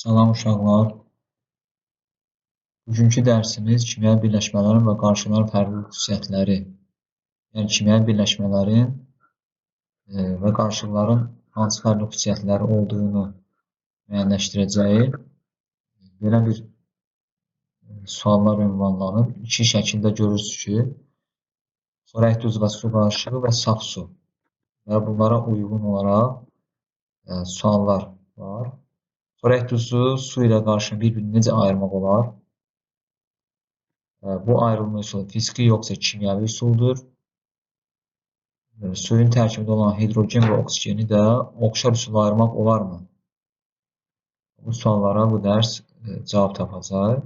Salam uşaqlar. Bugünkü dərsimiz kimyəvi birləşmələrin və qarışıqların fərqli xüsusiyyətləri, yəni kimyəvi birləşmələrin və qarışıqların hansı fərqli xüsusiyyətləri olduğunu müəyyənləşdirəcəyi belə bir suallar ünvanlanır. İki şəkildə görürsünüz ki, xörək duzu və su qarışığı və saf su və bunlara uyğun olaraq suallar var. Xörək duzu su ilə qarışığını bir-birini necə ayırmaq olar? Bu ayrılma üsulu fiziki yoxsa kimyəvi üsuldur. Suyun tərkibində olan hidrogen və oksigeni də oxşar üsulla ayırmaq olarmı? Bu suallara bu dərs cavab tapacaq.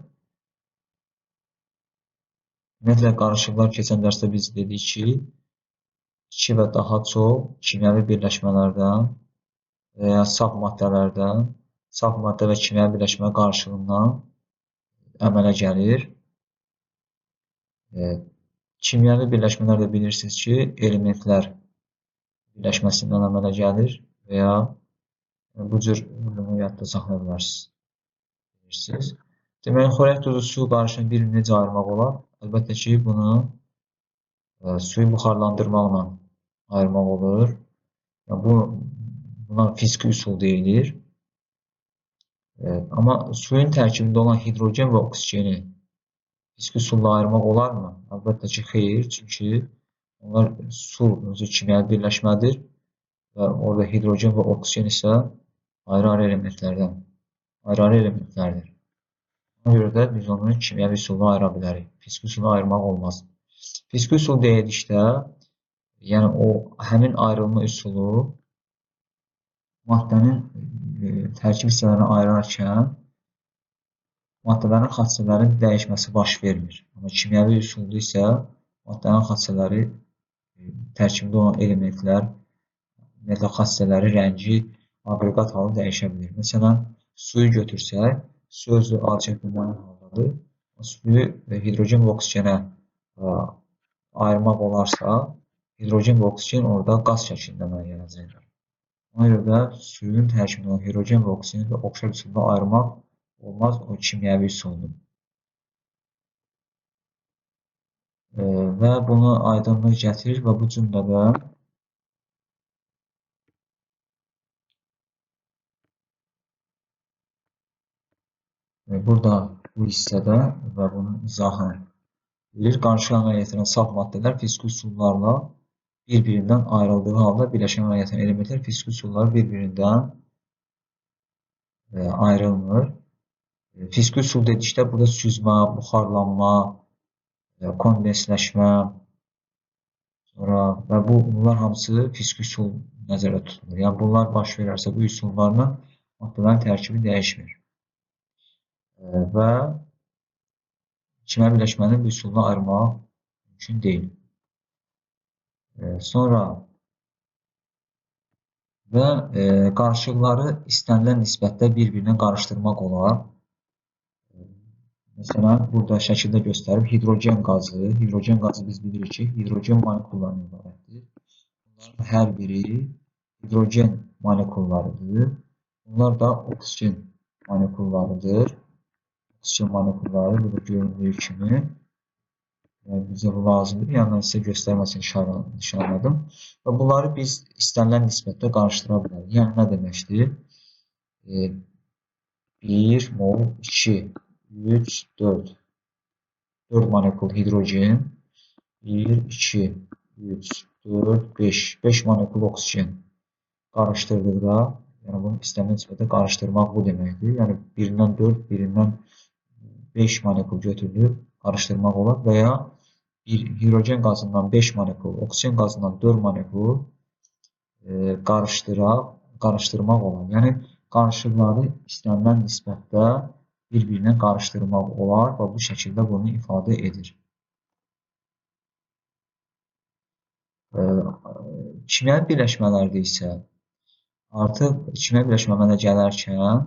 Ümumiyyətlə, qarışıqlar keçən dərsdə biz dedik ki, iki və daha çox kimyəvi birləşmələrdən və ya saf maddələrdən, saf maddə və kimyəvi birləşmə qarışığından əmələ gəlir. Kimyəvi birləşmələr də bilirsiniz ki, elementlər birləşməsindən əmələ gəlir və ya bu cür bunu yadda saxlaya bilərsiniz. Bilirsiniz. Deməli, xörək duzu su qarışığını bir-birini necə ayırmaq olar? Əlbəttə ki, bunu suyu buxarlandırmaqla ayırmaq olur. Buna fiziki üsul deyilir. Amma suyun tərkibində olan hidrogen və oksigeni fiziki üsulla ayırmaq olarmı? Əlbəttə ki, xeyr. Çünki onlar su özü kimyəvi birləşmədir və orada hidrogen və oksigen isə ayrı-ayrı elementlərdən, ayrı-ayrı elementlərdir. Ona görə də biz onu kimyəvi üsulla ayıra bilərik. Fiziki üsulla ayırmaq olmaz. Fiziki üsul deyildikdə, yəni o həmin ayrılma üsulu maddənin tərkib hissələrini ayırarkən maddələrin xassələrinin dəyişməsi baş vermir. Amma kimyəvi üsulda isə maddənin xassələri, tərkibində olan elementlər, ümumiyyətlə xassələri, rəngi, aqreqat halı dəyişə bilir. Məsələn, suyu götürsək, su özü adi şəkildə maye haldadır. Suyu hidrogen və oksigenə ayırmaq olarsa, hidrogen və oksigen orada qaz şəklində əmələ gələcəklər. Ona görə də suyun tərkibində olan hidrogen və oksigeni də oxşar üsulla ayırmaq olmaz, o kimyəvi üsuldur. Və bunu aydınlıq gətirir və bu cümlədə burada bu hissədə və bunun izahını verir. Qarışıq əmələ gətirən saf maddələr fiziki üsullarla bir-birindən ayrıldığı halda birləşən əmələ gətirən elementlər fiziki üsullar bir-birindən ayrılmır. Fiziki üsul dedikdə burada süzmə, buxarlanma, kondensləşmə, sonra və bunlar hamısı fiziki üsul nəzərdə tutulur. Yəni bunlar baş verərsə bu üsullarla maddələrin tərkibi dəyişmir. Və kimyəvi birləşməni bu üsulla ayırmaq mümkün deyil. Sonra və qarışıqları istənilən nisbətdə bir-birinə qarışdırmaq olar. Məsələn, burada şəkildə göstərib hidrogen qazı. Hidrogen qazı biz bilirik ki, hidrogen molekullarından ibarətdir. Bunların hər biri hidrogen molekullarıdır. Bunlar da oksigen molekullarıdır. Oksigen molekulları burada göründüyü kimi. Yəni, bizə bu lazımdır. Bir yandan sizə göstərməsini nişanladım. Və bunları biz istənilən nisbətdə qarışdıra bilərik. Yəni, nə deməkdir? 1 mol, 2, 3, 4. 4 molekul hidrogen. 1, 2, 3, 4, 5. 5 molekul oksigen qarışdırdıqda, yəni bunu istənilən nisbətdə qarışdırmaq bu deməkdir. Yəni, birindən 4, birindən 5 molekul götürülüb qarışdırmaq olar və ya bir hidrogen qazından 5 molekul, oksigen qazından 4 molekul qarışdırmaq olar. Yəni, qarışıqları istənilən nisbətdə bir-birinə qarışdırmaq olar və bu şəkildə bunu ifadə edir. Kimyəvi birləşmələrdə isə artıq kimyəvi birləşmə əmələ gələrkən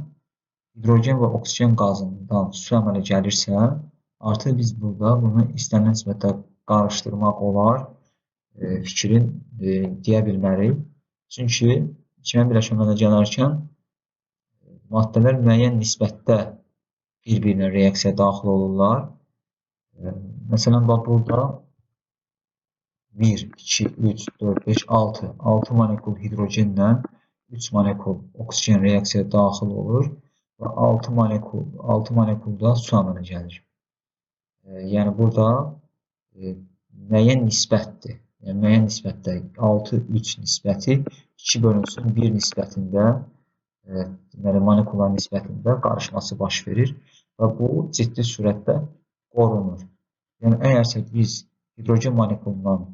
hidrogen və oksigen qazından su əmələ gəlirsə, artıq biz burada bunu istənilən nisbətdə qarışdırmaq olar fikrin deyə bilmərik. Çünki kimyəvi birləşmə əmələ gələrkən Maddələr müəyyən nisbətdə bir-birinə reaksiyaya daxil olurlar. Məsələn, bax burada 1, 2, 3, 4, 5, 6. 6 molekul hidrogenlə 3 molekul oksigen reaksiyaya daxil olur və 6 molekul da su əmələ gəlir. Yəni burada müəyyən nisbətdir. Yəni müəyyən nisbətdə 6-3 nisbəti 2 bölünsün 1 nisbətində, deməli molekullar nisbətində qarışması baş verir və bu ciddi sürətdə qorunur. Yəni əgərsə biz hidrogen molekulundan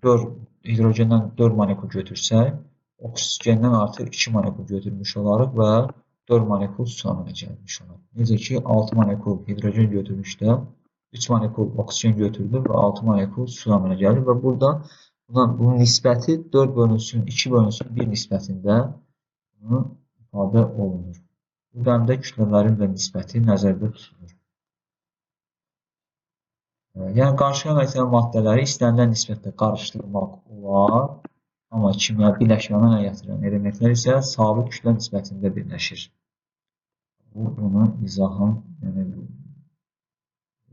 4 hidrogendən 4 molekul götürsək, oksigendən artıq 2 molekul götürmüş olarıq və 4 molekul su əmələ gəlmiş olar. Necə ki 6 molekul hidrogen götürmüşdə 3 molekul oksigen götürdü və 6 molekul su əmələ gəlir və burada bunun nisbəti 4 bölünsün 2 bölünsün 1 nisbətində bunu ifadə olunur. Bu dəmdə kütlələrin də nisbəti nəzərdə tutulur. Yəni qarışıq əmələ maddələri istənilən nisbətdə qarışdırmaq olar, amma kimya birləşmə əmələ gətirən elementlər isə sabit kütlə nisbətində birləşir. Bu, bunun izahın, yəni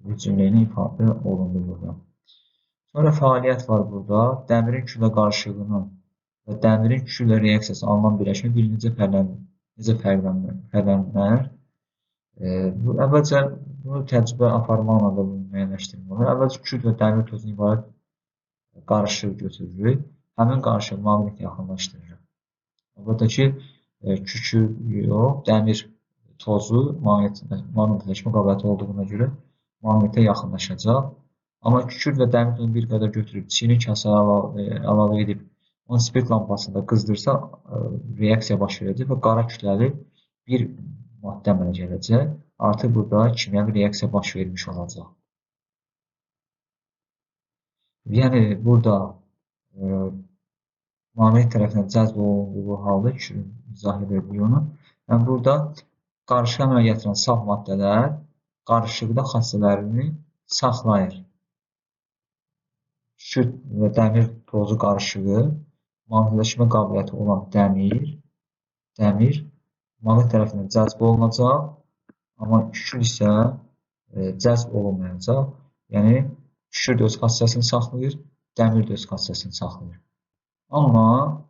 bu cümlə ilə ifadə olundu burada. Sonra fəaliyyət var burada. Dəmirin küllə qarışığının və dəmirin küllə reaksiyası alınan birləşmə bir necə fərqlənər? Bu, əvvəlcə bunu təcrübə aparmaqla da bunu müəyyənləşdirmək olar. Əvvəlcə kül və dəmir tozuna ibarət qarışıq götürürük. Həmin qarışığı maqnit yaxınlaşdırırıq. Əlbəttə ki, kükür yox, dəmir tozu maqnitləşmə qabiliyyəti olduğuna görə maqnitə yaxınlaşacaq. Amma kükürt və dəmir tozunu bir qədər götürüb çini kasaya əlavə edib onu spirt lampasında qızdırsa reaksiya baş verəcək və qara kütləli bir maddə əmələ gələcək. Artıq burada kimyəvi reaksiya baş vermiş olacaq. Yəni burada maqnit tərəfindən cəzb olunduğu halda izah edirik onu. Yəni burada qarışıq əmələ gətirən saf maddələr qarışıqda xassələrini saxlayır. Kükürt və dəmir tozu qarışığı maqnitləşmə qabiliyyəti olan dəmir maqnit tərəfindən cəzb olunacaq, amma kükürt isə cəzb olunmayacaq. Yəni kükürt öz xassəsini saxlayır, dəmir də öz xassəsini saxlayır. Amma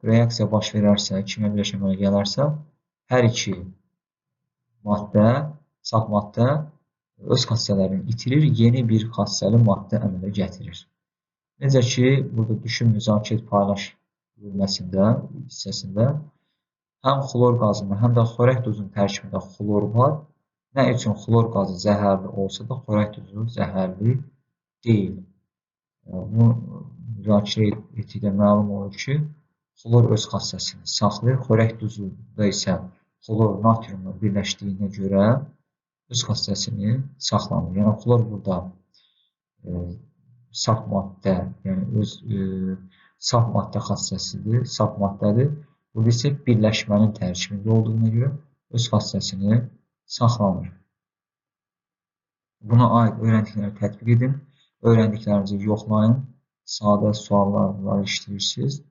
reaksiya baş verərsə, kimya birləşmə əmələ gələrsə, hər iki maddə, saf maddə öz xassələrini itirir, yeni bir xassəli maddə əmələ gətirir. Necə ki, burada düşün, müzakirə et, paylaş bölməsində, hissəsində həm xlor qazında, həm də xörək duzunun tərkibində xlor var. Nə üçün xlor qazı zəhərli olsa da xörək duzu zəhərli deyil. Bunu müzakirə etdikdə məlum olur ki, xlor öz xassəsini saxlayır, xörək duzunda isə xlor natriumla birləşdiyinə görə öz xassəsini saxlamır. Yəni xlor burada saf maddə, yəni öz saf maddə xassəsidir, saf maddədir. Burada isə birləşmənin tərkibində olduğuna görə öz xassəsini saxlamır. Buna aid öyrəndikləri tətbiq edin, öyrəndiklərinizi yoxlayın, sadə suallar işləyirsiniz.